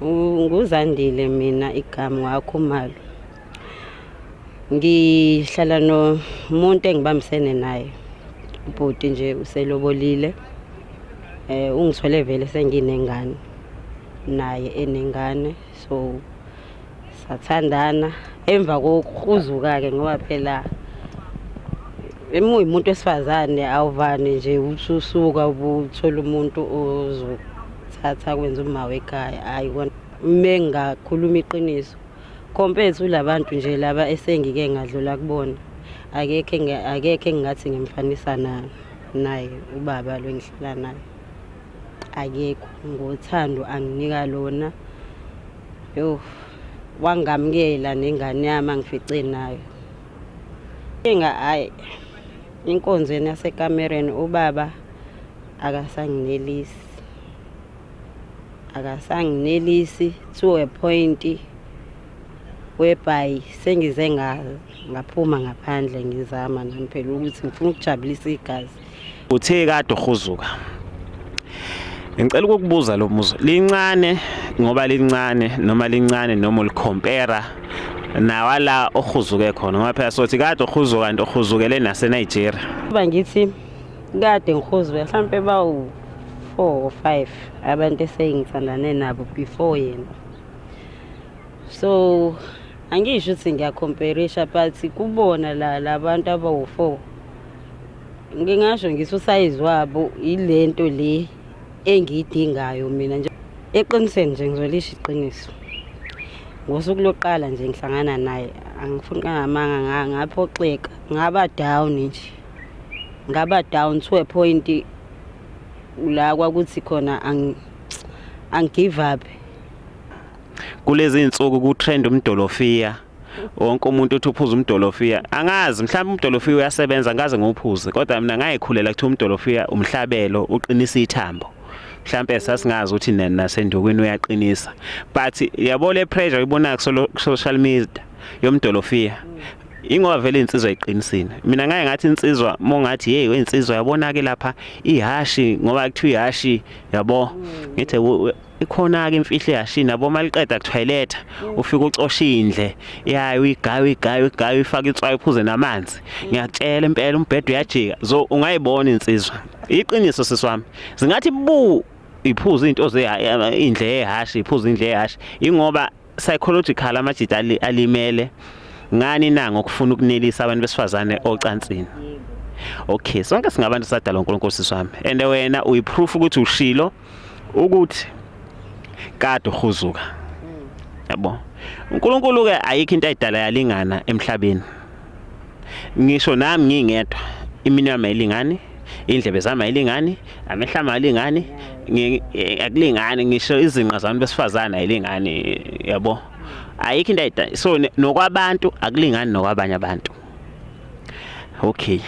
NguZandile mina igama waKhumalo. Ngihlala nomuntu engibambisene naye. Ubhuti nje uselobolile. Ungithole vele senginengane naye enengane, so sathandana emva kokuhuzuka-ke, ngoba phela uma uwumuntu wesifazane awuvani nje uthi usuka ubuthola umuntu ozothatha kwenza uma wekhaya. Hhayi kona, uma ngingakhuluma iqiniso, compared to labantu nje laba esengike ngadlula kubona, akekho akekho engingathi ngimfanisa naye ubaba lo engihlala naye, akekho. Ngothando anginika lona, yo, wangamukela nengane yami angifice nayo. Inkinga, hhayi, inkonzweni yasekamereni ubaba akasanginelisi, akasanginelisi to a point whereby sengize ngaphuma ngaphandle, ngizama nami phela ukuthi ngifuna ukujabulisa igazi. Uthe kade uhuzuka. Ngicela ukukubuza lo mbuzo. Lincane ngoba lincane noma lincane noma ulicompare nawala ohuzuke khona, ngoba phela sothi kade uhuzuka nto uhuzukele nase Nigeria. Kuba ngithi kade ngihuzuka, mhlampe bawu-4 or 5 abantu esengithandane nabo before yena, so angisho ukuthi ngiyacomparisha, but kubona la labantu abawu-4, ngingasho ngithi usayizi wabo ilento le engiyidingayo mina nje. Eqinisweni nje, ngizolisho iqiniso, ngosuku lokuqala nje ngihlangana naye, angifuni kangamanga, ngaphoxeka, ngaba down nje, ngaba down to a point la kwakuthi khona angi-give up. Kulezi insuku ku trend umdolofiya, wonke umuntu uthi uphuza umdolofiya. Angazi, mhlawumbe umdolofiya uyasebenza, ngaze ngiwuphuze, kodwa mina ngayikhulela kuthiwa umdolofiya umhlabelo, uqinisa ithambo. Mhlambe sasingazi ukuthi nasendukwini uyaqinisa, but yabo le pressure uyibona ku social media yomdolofiya, ingoba vele insizwa iqinisile. Mina ngaye ngathi insizwa mongathi, hey, insizwa yabona ke lapha ihashi, ngoba kuthiwa ihashi, yabo, ngithi ikhona ke imfihlo ehashini, yabo, maliqeda kutoilet ufika ucosha indle yayo, uyigaye, uyigaye, uyigaye, uyifaka itswayi, uphuze namanzi. Ngiyakutshela impela, umbhedo uyajika. So ungayibona insizwa, iqiniso siswami, zingathi bu iphuza into ze indle yehashi, iphuza indle yehashi, ingoba psychological amajita alimele ngani na ngokufuna ukunelisa abantu besifazane ocansini. Okay, sonke singabantu, sadalwa uNkulunkulu, siswami, and wena uyiproof ukuthi ushilo ukuthi kade uhuzuka, yabo. uNkulunkulu ke ayikho into ayidala yalingana emhlabeni. Ngisho nami ngingedwa, iminwe yami ayilingani, indlebe zami ayilingani, amehlo ami ayilingani, akulingani, ngisho izinqa zabantu besifazane ayilingani, yabo. Ayikho into ayidala, so nokwabantu akulingani nokwabanye abantu. Okay,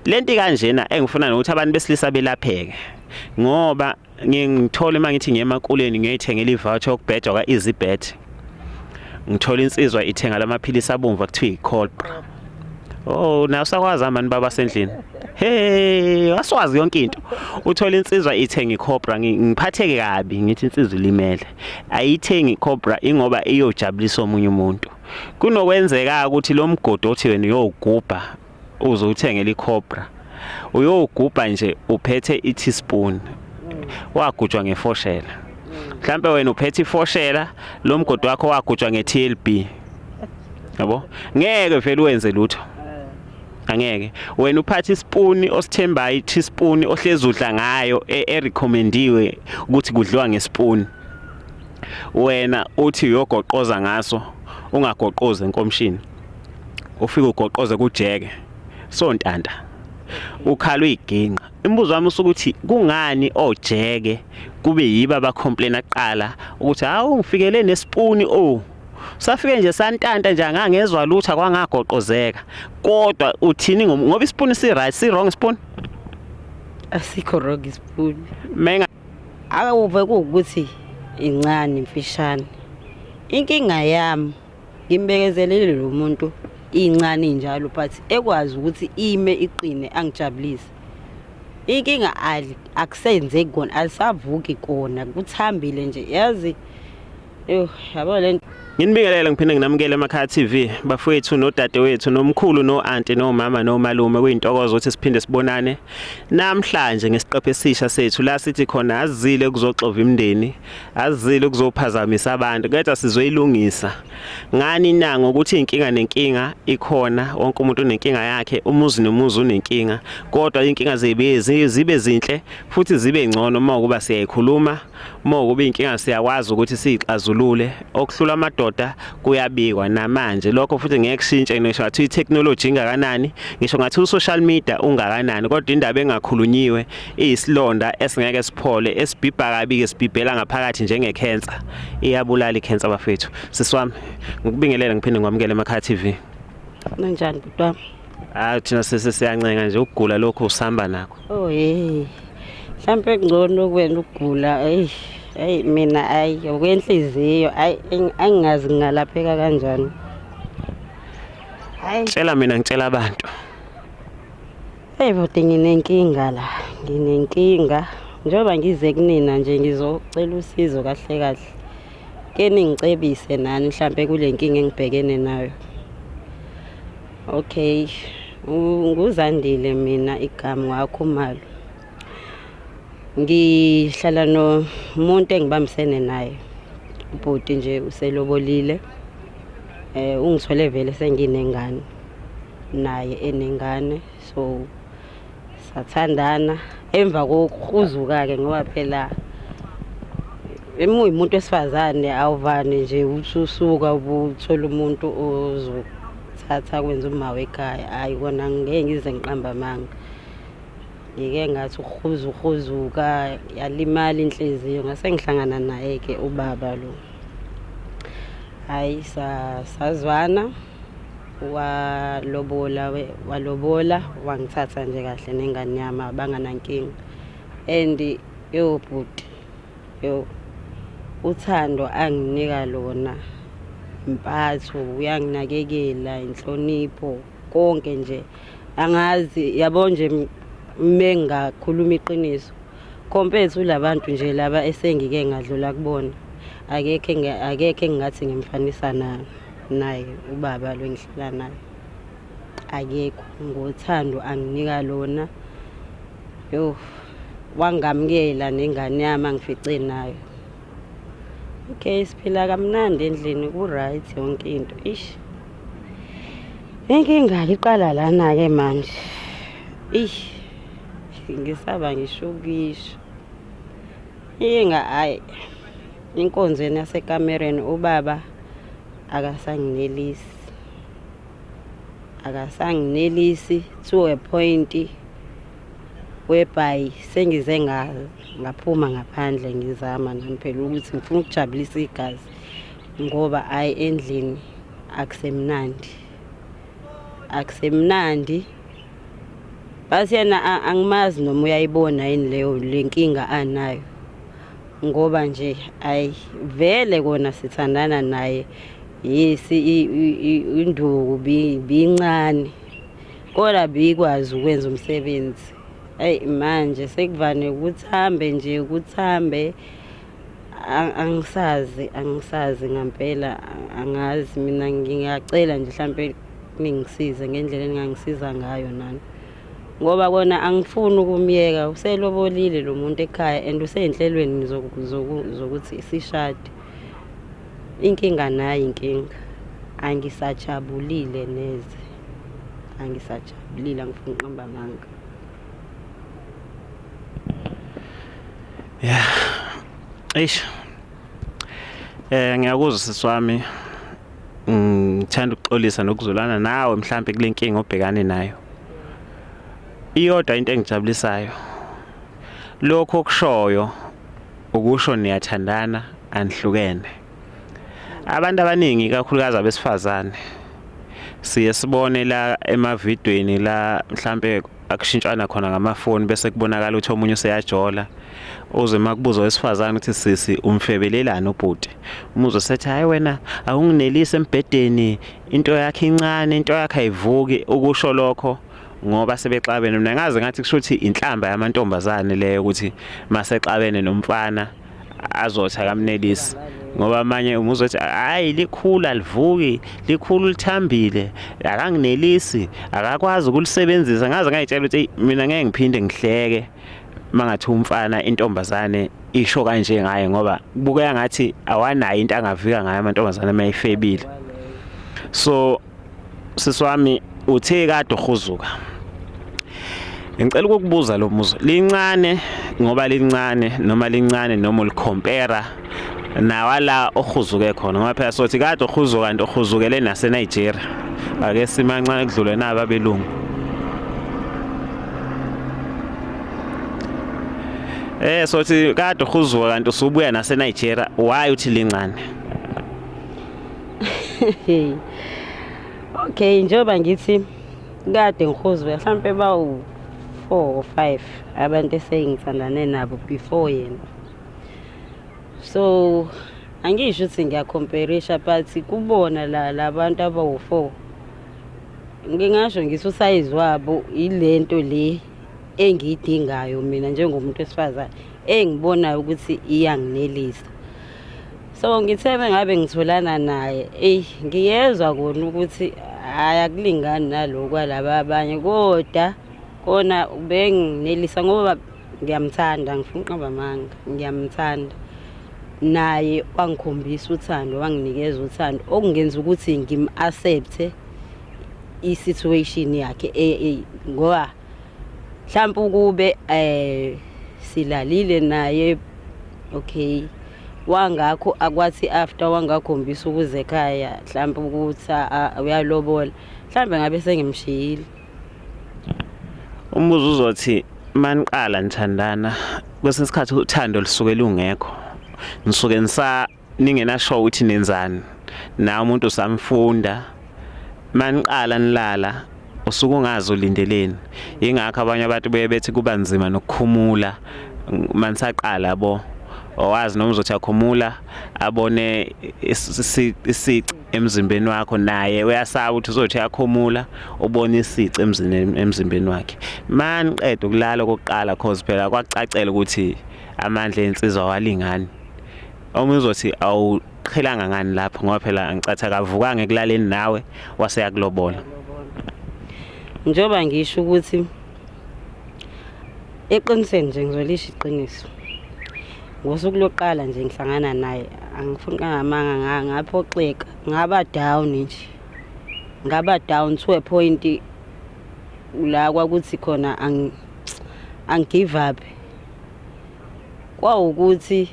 lento kanjena engifuna nokuthi abantu besilisa belapheke, ngoba ngingithola uma ngithi ngiye emakuleni ngiyoyithengela i-voucher yokubhejwa kwa-Easybet, ngithola insizwa ithenga lamaphilisi abomvu kuthiwa i-Cobra. Oh, nawe usakwazi mani baba sendlini. Hey, waswazi yonke into. Uthola insizwa ithenga i-Cobra, ngiphatheke kabi, ngithi insizwa ilimele. Ayithengi i-Cobra ingoba iyojabulisa omunye umuntu. Kunokwenzeka ukuthi lo mgodi othi wena uyowugubha uze uthengele i-Cobra, uyowugubha nje uphethe i-teaspoon wagujwa ngefoshela. Mhlambe wena uphethe ifoshela, lo mgodi wakho wagujwa nge-TLB, yabo, ngeke vele uwenze lutho, angeke. Wena uphathe isipuni osithembayo, i-teaspoon ohlezi udla ngayo, e-recommendiwe ukuthi kudliwa ngesipuni, wena uthi uyogoqoza ngaso, ungagoqozi enkomishini, ufike ugoqoze kujeke, so ntanta ukhala uyiginqa. Imibuzo wami usukuthi kungani ojeke kube yiba abacomplain aqala ukuthi hawu, ngifikele nesipuni, oh, safike nje santanta nje, angangezwa lutho, kwangagoqozeka. Kodwa uthini ngoba isipuni si right, si wrong isipuni? Asikho wrong isipuni. Menga Akuve kuwukuthi incane, imfishane. Inkinga yami, ngimbekezelele lo muntu incane injalo, but ekwazi ukuthi ime iqine angijabulise. Inkinga akusenzeki kona, alisavuki kona, kuthambile nje, yazi. Yo, yabo le Nginibingelele ngiphinde nginamukele emakhaya TV bafowethu nodadewethu nomkhulu no-anti nomama nomalume kuyintokozo ukuthi siphinde sibonane namhlanje ngesiqephu esisha sethu la sithi khona azile kuzoxova imindeni azile kuzophazamisa abantu kodwa sizoyilungisa ngani na ngokuthi inkinga nenkinga ikhona wonke umuntu unenkinga yakhe umuzi nomuzi unenkinga kodwa inkinga zibe zibe zinhle futhi zibe ngcono uma ukuba siyayikhuluma uma ukuba inkinga siyakwazi ukuthi siyixazulule okuhlula amadoda kuyabikwa namanje lokho futhi ngeke kushintshe ngisho ngathi i-technology ingakanani ngisho ngathi u-social media ungakanani kodwa indaba engakhulunyiwe iyisilonda esingeke siphole esibhibha kabi-ke sibhibhela ngaphakathi njengekhensa iyabulala ikhensa bafethu sisi wami ngikubingelele ngiphinde ngikwamukele emakhaya TV Ninjani bhuti wami? Hayi thina sese siyancenga nje ukugula lokhu usihamba nakho. Oh hey. Mhlampe kungcono kuwena ukugula. Hey, hey mina ayi okwenhliziyo ayi angingazi ngingalapheka kanjani. Hayi. Tshela mina ngitshela abantu. Hey bhuti nginenkinga la. Nginenkinga. Njengoba ngize kunina nje ngizocela usizo kahle kahle. Ke ningicebise nani mhlampe kule nkinga engibhekene nayo. Okay, nguZandile mina igama ngwaKhumalo. Ngihlala nomuntu engibambisene naye. Ubhuti nje uselobolile. Ungithole vele senginengane naye enengane so sathandana emva kokuhuzuka-ke ngoba phela uma uwumuntu wesifazane awuvani nje uthi usuka ubuthola umuntu ozothatha kwenza uma wekhaya. Hhayi kona ngeke ngize ngiqambe amanga. Ngike ngathi ukuhuza uhuzuka yalimala inhliziyo ngase ngihlangana naye-ke ubaba lo. Hhayi sazwana. Walobola walobola wangithatha nje kahle nengane yami abanganankinga and yo bhuti yo uthando anginika lona impatho uyanginakekela inhlonipho konke nje angazi yabo nje mengakhuluma iqiniso compared to labantu nje laba esengike ngadlula kubona akekho akekho engingathi ngimfanisa naye naye ubaba lo engihlala naye akekho ngothando anginika lona yo wangamukela nengane yami angifice nayo okay siphila kamnandi endlini ku-right yonke into ish inkinga-ke iqala lana-ke manje ish ngisaba ngisho ukuyisho inkinga hhayi inkonzweni yasekamereni ubaba akasanginelisi akasanginelisi to a point whereby sengize ngaphuma ngaphandle ngizama nami phela ukuthi ngifuna ukujabulisa igazi ngoba hhayi endlini akusemnandi akusemnandi bathi yena angimazi noma uyayibona yini leyo le nkinga anayo ngoba nje ayi vele kona sithandana naye yes induku bincane kodwa bikwazi ukwenza umsebenzi eyi manje sekuvane kuthambe nje kuthambe angisazi angisazi ngampela angazi mina ngingacela nje mhlampe ningisize ngendlela eningangisiza ngayo nani ngoba kona angifuni ukumyeka uselobolile lo muntu ekhaya and usey'nhlelweni zokuthi sishade inkinga nayo inkinga angisajabulile neze angisajabulile angifuni uqamba amanga. Yeah. Eish. Ngiyakuzwa sisi wami. Ngithanda ukuxolisa nokuzwelana nawe mhlambe kule nkinga obhekane nayo. Iyodwa into engijabulisayo. Lokho okushoyo ukusho niyathandana anihlukene. Abantu abaningi kakhulukazi abesifazane siye sibone la emavidweni la mhlambe akushintshwana khona ngamafoni bese kubonakala ukuthi omunye useyajola uze makubuza owesifazane ukuthi sisi umfebelelani ubhuti umuzwe sethi hayi wena awunginelisi embhedeni into yakhe incane into yakhe ayivuki ukusho lokho ngoba sebexabene mina ngaze ngathi kusho ukuthi inhlamba yamantombazane leyo ukuthi masexabene nomfana azothi akamnelisi. Ngoba amanye umuzwa ethi hayi likhulu alivuki, likhulu lithambile, akanginelisi, akakwazi ukulisebenzisa. Ngaze ngayitshela ukuthi mina ngeke ngiphinde ngihleke mangathi umfana intombazane isho kanje ngaye ngoba kubukeka ngathi awanayo into angavika ngayo amantombazane mayifebile. So sisi wami uthe kade uhuzuka. Ngicela ukukubuza lo muzo lincane ngoba lincane noma lincane noma ulikhompera nawala ohuzuke khona ngoba phela sothi kade uhuzuka kanti uhuzukele naseNigeria ake simancane kudlule naba abelungu. Sothi kade uhuzuka kanti usubuya naseNigeria, why uthi lincane? Okay, njengoba ngithi kade ngihuzwe mhlampe bawu 4 or 5 abantu esengithandane nabo before yena. So angisho ukuthi ngiyakhomperisha but kubona la labantu abawu-4 ngingasho ngithi usayizi wabo ilento le engiyidingayo mina njengomuntu wesifazane engibonayo ukuthi iyanginelisa. So ngithe mengabe ngitholana naye eyi ngiyezwa kona ukuthi hhayi akulingani naloku kwalaba abanye kodwa kona benginelisa ngoba ngiyamthanda, ngifuna uqamba amanga, ngiyamthanda. Naye wangikhombisa uthando, wanginikeza uthando okungenza ukuthi ngim-accept-e i-situation yakhe ngoba mhlawumpe ukube silalile naye okay wangakho akwathi after wangakhombisa ukuze ekhaya mhlawumpe ukuthi uyalobola mhlawumbe ngabe sengimshiyile. Umbuzo uzothi maniqala nithandana kwesinye isikhathi uthando lusuke lungekho, nisuke nisa ningenasho ukuthi nenzani, na umuntu usamfunda maniqala nilala usuke ungazi ulindeleni. Yingakho abanye abantu beye bethi kuba nzima nokukhumula manisaqala yabo, owazi noma uzothi akhumula abone isici emzimbeni wakho, naye uyasaba ukuthi uzothi uyakhumula ubone isici emzimbeni wakhe. Maniqeda ukulala okokuqala, cause phela kwakucacela ukuthi amandla ensizwa awalingani. Omunye uzothi awuqhelanga ngani lapho ngoba phela angicatha akavukanga ekulaleni nawe wase yakulobola. Njengoba ngisho ukuthi eqinisweni nje ngizolisho iqiniso. Ngosuku lokuqala nje ngihlangana naye angifuni kangamanga ngaphoxeka ngaba down nje. Ngaba down to a point la kwakuthi khona angi-give up. Kwawukuthi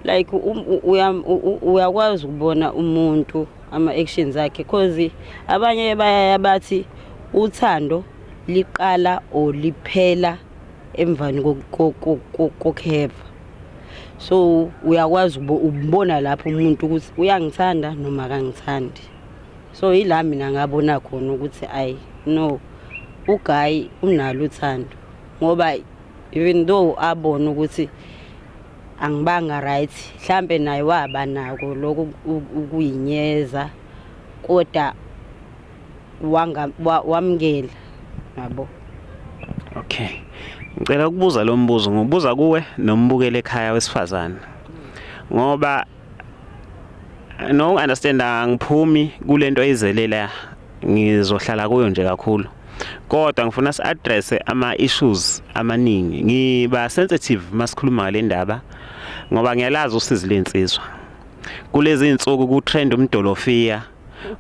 like uyakwazi ukubona umuntu ama-actions akhe cause abanye bayaya bathi uthando liqala or liphela emvani kokuheva. So uyakwazi ukubona lapho umuntu ukuthi uyangithanda noma akangithandi. So yila mina ngabona khona ukuthi ayi no uguy unalo uthando ngoba even though abona ukuthi angibanga right mhlambe naye waba nako lokho ukuyinyeza kodwa wamukela yabo. Okay, ngicela ukubuza lo mbuzo, ngibuza kuwe nombukele ekhaya wesifazane ngoba no understand angiphumi kulento eyizelela, ngizohlala kuyo nje kakhulu, kodwa ngifuna si-address ama-issues amaningi. Ngiba sensitive masikhuluma ngale ndaba ngoba ngiyalazi usizi lensizwa. Kulezi insuku ku-trend umdolofiya,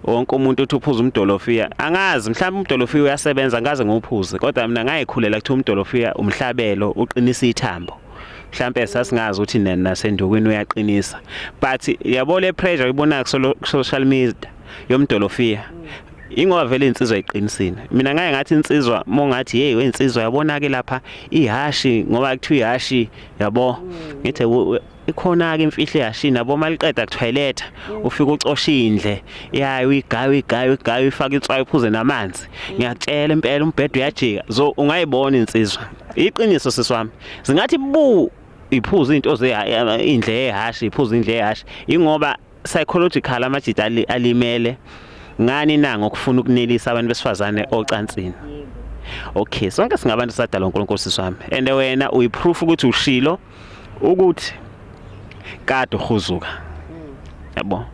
wonke umuntu uthi uphuza umdolofiya. Angazi mhlawumbe umdolofiya uyasebenza, ngaze ngiwuphuze, kodwa mina ngayikhulela kuthiwa umdolofiya umhlabelo uqinisa ithambo. Mhlampe sasingazi ukuthi nasendukwini uyaqinisa, but yabo le pressure uyibonayo ku-social media yomdolofiya ingoba vele insizwa iqinisile. Mina ngaye ngathi insizwa mongathi hey wensizwa yabona ke lapha ihashi, ngoba kuthiwa ihashi yabo, ngithi ikhona ke imfihlo ehashini yabo, maliqeda kutoilet ufika ucosha indle yayo uyigaye uyigaye uyigaye uyifaka itswayi uphuze namanzi, ngiyakutshela impela umbhedo uyajika. So ungayibona insizwa iqiniso siswami zingathi bu iphuza into ze indle yehashi, iphuza indle yehashi ingoba psychological amajita alimele ngani na ngokufuna ukunelisa abantu besifazane ocansini. Okay, sonke singabantu sadalwa uNkulunkulu siswami, and wena uyiproof ukuthi ushilo ukuthi Kade uhuzuka. Yabo.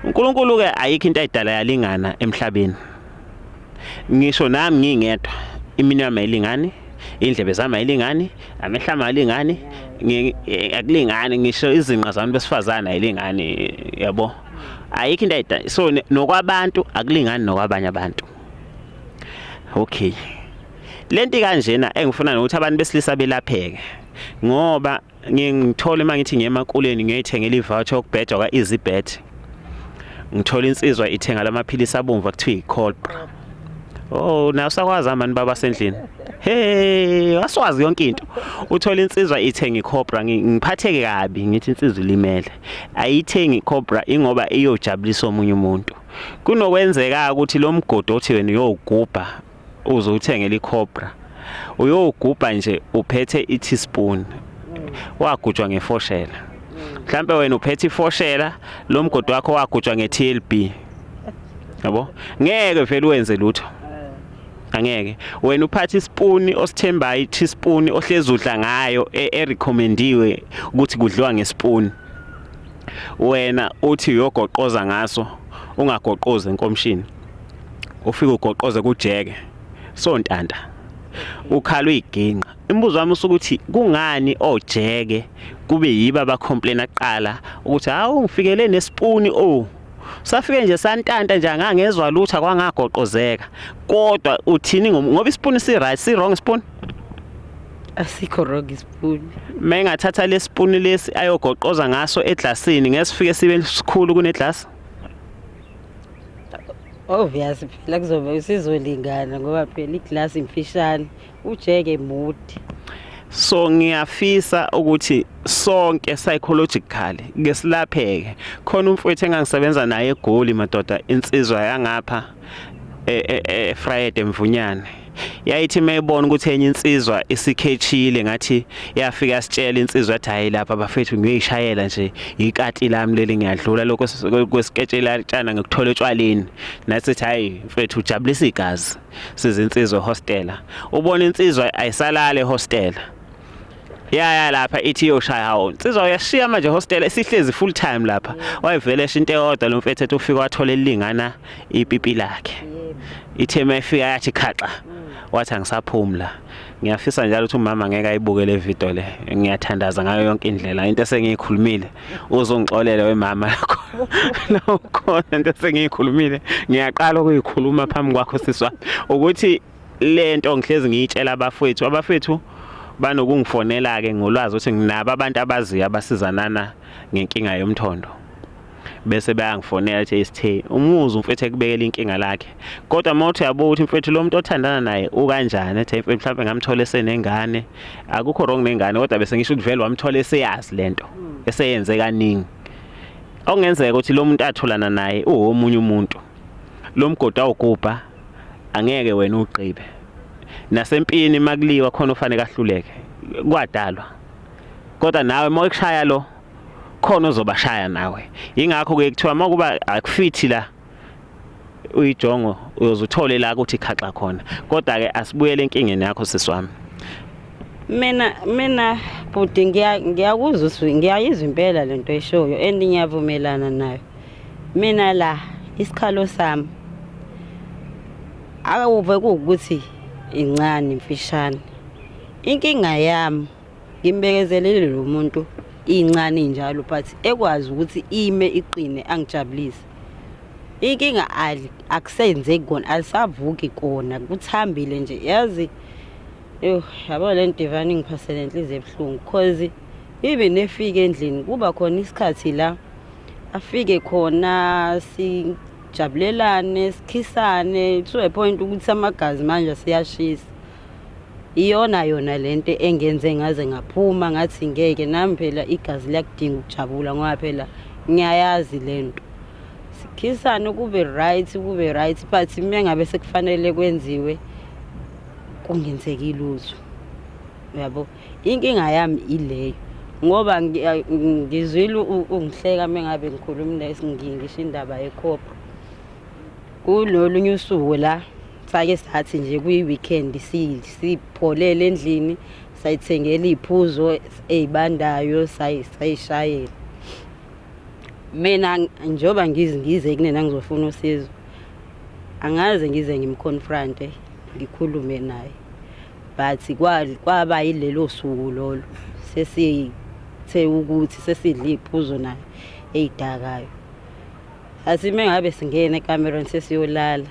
uNkulunkulu ke ayikho into ayidala yalingana emhlabeni. Ngisho nami ngingedwa, iminwe yami ayilingani, indlebe zami ayilingani, amehlo ami ayilingani, akulingani ngisho izinqa zabantu besifazane ayilingani, yabo. Ayikho into ayidala. So nokwabantu akulingani nokwabanye abantu. Okay. Lento kanjena engifuna nokuthi abantu besilisa belapheke ngoba ngingithole uma ngithi ngiye emakuleni ngiyoyithengela i-voucher yokubheja kwa-easy bet, ngithola insizwa ithenga lamaphilisi abomvu akuthiwa i-cobra. Oh, nawe usakwazi mani baba sendlini. Hey, waswazi yonke into. Uthola insizwa ithenga i-cobra, ngiphatheke kabi ngithi insizwa ilimele. Ayithengi i-cobra ingoba iyojabulisa omunye umuntu. Kunokwenzeka ukuthi lo mgodi othi wena uyowugubha uze uthengele i-cobra, uyowugubha nje uphethe i-teaspoon, wagujwa ngefoshela. Mhlambe wena uphethe ifoshela, lo mgodi wakho wagujwa nge-TLB, yabo, ngeke vele uwenze lutho, angeke. Wena uphathe isipuni osithembayo, i-teaspoon ohlezi udla ngayo, e-recommendiwe ukuthi kudliwa ngesipuni, wena uthi uyogoqoza ngaso, ungagoqozi enkomishini, ufike ugoqoze kujeke sontanta, ukhala uyiginqa. Imibuzo wami usukuthi kungani ojeke kube yiba abacomplaina kuqala ukuthi hawu, ngifikele nesipuni, oh, safike nje santanta nje, angangezwa lutho, kwangagoqozeka. Kodwa uthini ngoba isipuni si right, si wrong isipuni? Asikho wrong isipuni. Mengathatha lesipuni lesi ayogoqoza ngaso eglasini, ngesifike sibe sikhulu kuneglass? Obvious phela kuzobe sizolingana ngoba phela iglasi imfishane, ujeke mude. So ngiyafisa ukuthi sonke psychologically ke silapheke. Khona umfowethu engangisebenza naye eGoli, madoda, insizwa yangapha eFriday Mvunyane, yayithi mayibona ukuthi enye insizwa isikhethile, ngathi yafika yasitshela insizwa, yathi hayi, lapha bafethu ngiyoyishayela nje ikati lami leli, ngiyadlula lokho kwesiketshela tshana ngikuthola etshwaleni. Nathi sithi hayi mfethu, ujabulisa igazi sizinsizwa hostela. Ubona insizwa ayisalale hostela, ya lapha ithi iyoshaya. Hawo, insizwa uyashiya manje hostela, isihlezi full time lapha. Wayevele esho into eyodwa lo mfethu, ethi ufika wathola elingana ipipi lakhe, ithe mayifika yathi khaxa, wathi angisaphumla. Ngiyafisa njalo ukuthi umama ngeke ayibuke le video le. Ngiyathandaza ngayo yonke indlela, into esengiyikhulumile uzongixolela wemama lakho khona, into esengiyikhulumile ngiyaqala ukuyikhuluma phambi kwakho siswa, ukuthi lento ngihlezi ngiyitshela abafowethu. Abafethu banokungifonela ke ngolwazi ukuthi nginabo abantu abaziyo abasizanana ngenkinga yomthondo, bese bayangifonela ethi isithe umuzi umfethu ekubekela inkinga lakhe. Kodwa uma uthi uyabuka ukuthi mfethu lo muntu othandana naye ukanjani, ethi mfethu mhlawumbe ngamthola esenengane. Akukho wrong nengane, kodwa bese ngisho ukuthi vele wamthola eseyazi lento eseyenze kaningi, okungenzeka ukuthi lo muntu atholana naye uwomunye umuntu. Lo mgodi awugubha angeke wena ugqibe. Nasempini makuliwa khona ufanele kahluleke, kwadalwa. Kodwa nawe uma ekushaya lo, khona ozobashaya nawe. Ingakho ke kuthiwa uma kuba akufithi la uyijongo, uyoze uthole la ukuthi khaxa khona. Kodwa ke asibuyele enkingeni yakho, siswami. Mina bhuti, ngiyakuzwa ukuthi ngiyayizwa impela lento eshoyo and ngiyavumelana nayo. Mina la isikhalo sami akuve kuwukuthi incane, imfishane. Inkinga yami, ngimbekezelele lo muntu incane injalo, but ekwazi ukuthi ime iqine angijabulise. Inkinga akusenzeki kona, alisavuki kona, kuthambile nje, yazi. Yo, yabo, le nto ivane ingiphasele inhliziyo ebuhlungu, cause even efika endlini kuba khona isikhathi la afike khona sijabulelane, sikhisane to a point ukuthi amagazi manje siyashisa. Iyona yona lento engenze ngaze ngaphuma, ngathi ngeke nami phela, igazi liyakudinga ukujabula, ngoba phela ngiyayazi lento. Sikhisane kube right, kube right, but uma ngabe sekufanele kwenziwe kungenzeki lutho, uyabo. Inkinga yami ileyo, ngoba ngizwile ungihleka uma ngabe ngikhuluma, ngisho indaba yekhopha. Kulolunye usuku la sake sathi nje kuyi-weekend sipholele endlini, sayithengela iy'phuzo ey'bandayo, sayishayela. Mina njengoba ngize kunina ngizofuna usizo, angaze ngize ngimconfronte ngikhulume naye, but kwaba yilelo suku lolo sesithe ukuthi sesidla iy'phuzo naye ey'dakayo. Athi uma ngabe singena ekamerweni sesiyolala,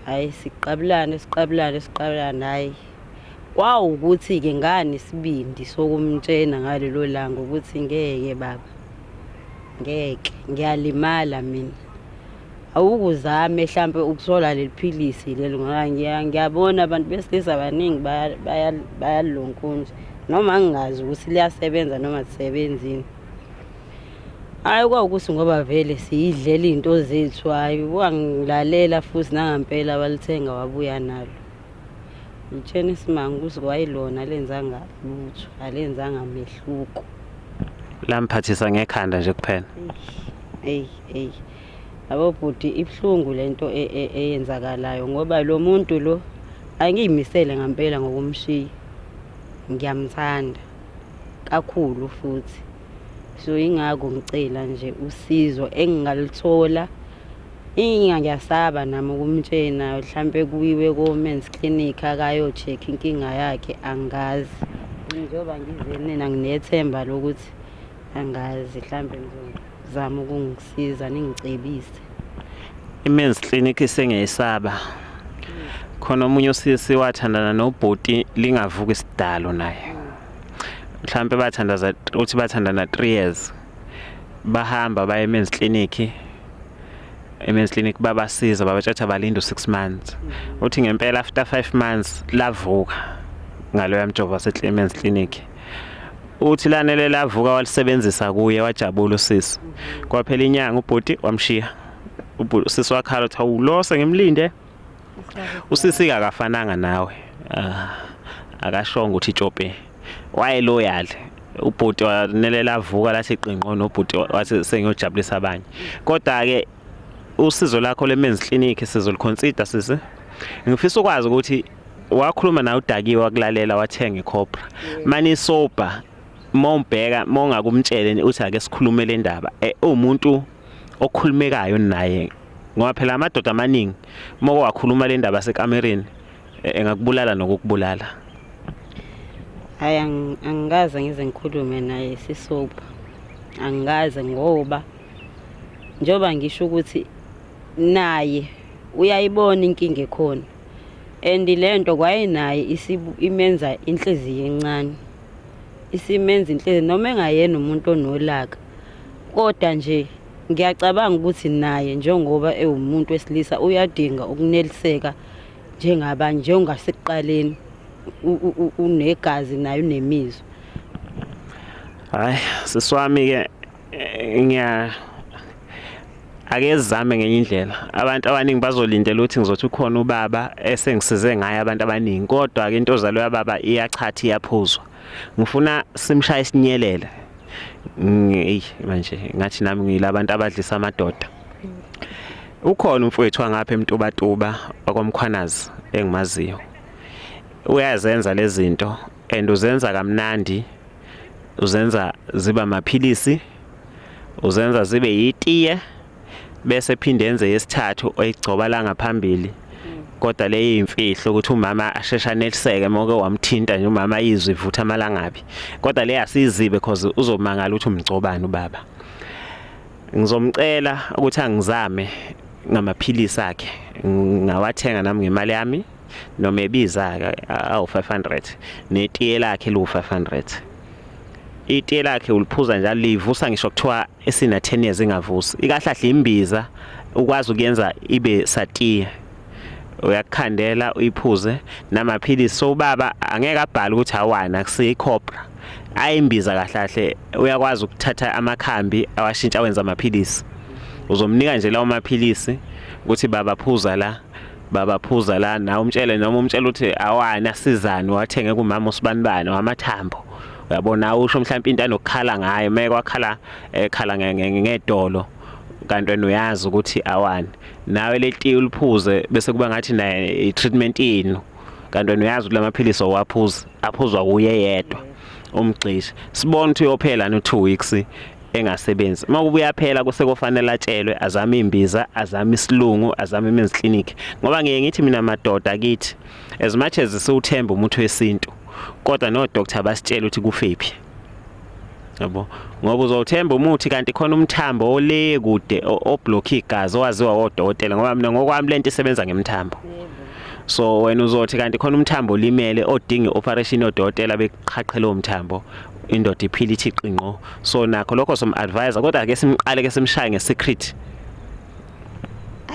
hhayi siqabulane siqabulane siqabulane, hhayi kwawukuthi-ke ngani isibindi sokumtshena ngalelo langa ukuthi ngeke baba, ngeke ngiyalimala mina. Awukuzame hlampe ukuthola leli philisi leli ngoba ngiyabona abantu besilisa baningi bayalonkunja noma ngingazi ukuthi liyasebenza noma lisebenzini. Hhayi kwawukuthi ngoba vele siyidlela iy'nto zethu, hhayi wangilalela futhi nangampela walithenga wabuya nalo. Ngitshena isimanga ukuthi kwayilona alenzanga lutho, alenzanga mehluko. Lamphathisa ngekhanda nje kuphela. Eyi, eyi. Yabo bhuti ibuhlungu lento eyenzakalayo ngoba lo muntu lo angiyimisele ngampela ngokumshiya. Ngiyamthanda kakhulu futhi. So ingakho ngicela nje usizo engingaluthola. Inkinga ngiyasaba nami ukumtshena mhlampe kuyiwe ko-men's clinic akayo-check inkinga yakhe angazi. Njengoba ngize nina nginethemba lokuthi angazi mhlampe ngizozama ukungisiza ningicebise. I-men's clinic sengiyayisaba. Khona omunye usisi wathandana nobhuti lingavuka isidalo naye. Mhlampe bathandaza uthi bathandana 3 years. Bahamba baye e-men's clinic. E-men's clinic babasiza babatshela balinde u6 months. Uthi ngempela after 5 months lavuka ngaloya mjovo wase men's clinic. Uthi lanele lavuka walisebenzisa kuye wajabula usisi. Kwaphela inyanga ubhuti wamshiya. Usisi wakhala uthi awulo sengimlinde. Usisi akafananga nawe. Akashongo ukuthi itshope. Waye loyal. Ubhuti wanele lavuka lathi qinqo nobhuti wathi sengiyojabulisa abanye. Kodwa ke usizo lakho le men's clinic sizoliconsider sisi. Ngifisa ukwazi ukuthi wakhuluma nawe udakiwe wakulalela wathenga iCobra. Mani sober mawumbheka mawungakumtshele uthi ake sikhulume le ndaba umuntu okhulumekayo naye ngoba phela amadoda amaningi moko wakhuluma le ndaba sekamereni engakubulala nokukubulala. Hhayi angikaze ngize ngikhulume naye sisober. Angikaze ngoba njengoba ngisho ukuthi naye uyayibona inkinga ekhona. And lento kwayenaye imenza inhliziyo encane. Isimenza inhliziyo noma engayena umuntu onolaka. Kodwa nje ngiyacabanga ukuthi naye njengoba ewumuntu wesilisa uyadinga ukuneliseka njengabanye njengasekuqaleni unegazi naye unemizwa. Hayi siswami ke ngiya ake sizame ngenye indlela. Abantu abaningi bazolindela ukuthi ngizothi ukhona ubaba esengisize ngaye abantu abaningi, kodwa ke into ozalwe yababa iyachatha iyaphuzwa. Ngifuna simshaye isinyelele. Eyi manje ngathi nami ngilabantu abadlisa amadoda. Ukhona umfowethu wangapha eMtubatuba wakwamkhwanazi engimaziyo. Uyazenza lezi zinto and uzenza kamnandi, uzenza ziba amaphilisi, uzenza zibe yitiye bese phinde enze yesithathu oyigcoba la ngaphambili. Kodwa le iyimfihlo ukuthi umama asheshe aneliseke moke wamthinta nje umama izwi ivutha amalangabi. Kodwa le asizibe because uzomangala ukuthi umgcobani ubaba. Ngizomcela ukuthi angizame ngamaphilisi akhe, ngawathenga nami ngemali yami noma ebiza ke awu 500 netiye lakhe liwu 500. Itiye lakhe uliphuza njalo livusa ngisho kuthiwa esina 10 years ingavusi. Ikahlahle imbiza ukwazi ukuyenza ibe satiye. Uyakukhandela uyiphuze namaphilisi. So ubaba angeke abhale ukuthi awana akusiyo iCobra. Ayimbiza kahle kahle uyakwazi ukuthatha amakhambi awashintsha awenza amaphilisi. Uzomnika nje lawo maphilisi ukuthi baba phuza la, baba phuza la, nawe umtshele noma umtshele ukuthi awana asizani wathenge kumama usibanibani wamathambo. Uyabona usho mhlawumbe into anokukhala ngayo meke wakhala ekhala ngedolo kanti wena uyazi ukuthi awani. Nawe letiye uliphuze bese kuba ngathi naye i-treatment yenu kanti wena uyazi ukuthi lamaphilisi owaphuza aphuzwa kuye yedwa umgcishe. Sibone ukuthi uyophela no 2 weeks. Engasebenzi uma kubuya phela kusekufanele atshelwe azame imbiza, azame isilungu, azame imen's clinic, ngoba ngiye ngithi mina madoda kithi, as much as siwuthemba umuthi wesintu, kodwa no doctor basitshela ukuthi kufephi, yabo, ngoba uzowuthemba umuthi kanti khona umthambo ole kude oblock igazi owaziwa odokotela, ngoba mina ngokwami lento isebenza ngemthambo. So wena uzothi kanti khona umthambo olimele odinga i-operation yodokotela, beqhaqhe lowo mthambo, indoda iphila ithi qinqo. So nakho lokho som-advise, kodwa ake simqale ke simshaye nge-secret.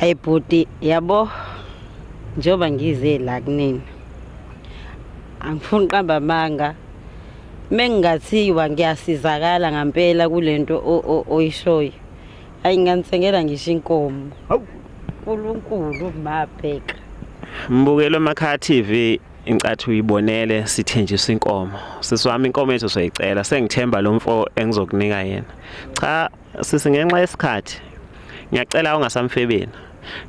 Hayi bhuti, yabo, njengoba ngize la kunini, angifuni uqamba amanga, mengingathiwa ngiyasizakala ngampela kulento oyishoyo, hayi, nginganithengela ngisho inkomo. Nkulunkulu mabheka. Mbukelo emakhaya TV, incathi uyibonele, sithenjiswa inkomo. Sisi wami, inkomo yethu soyicela, sengithemba lo mfo engizokunika yena. Cha sisi, ngenxa yesikhathi ngiyacela ungasamfebeni.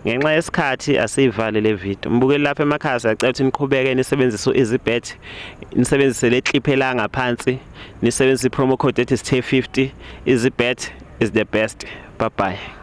Ngenxa yesikhathi asiyivale le video. Mbukeli lapha emakhaya, siyacela ukuthi niqhubeke nisebenzise u-EasyBet, nisebenzise le clip ela ngaphansi, nisebenzise i-promo code ethi sithe 50. EasyBet is the best. Bye bye.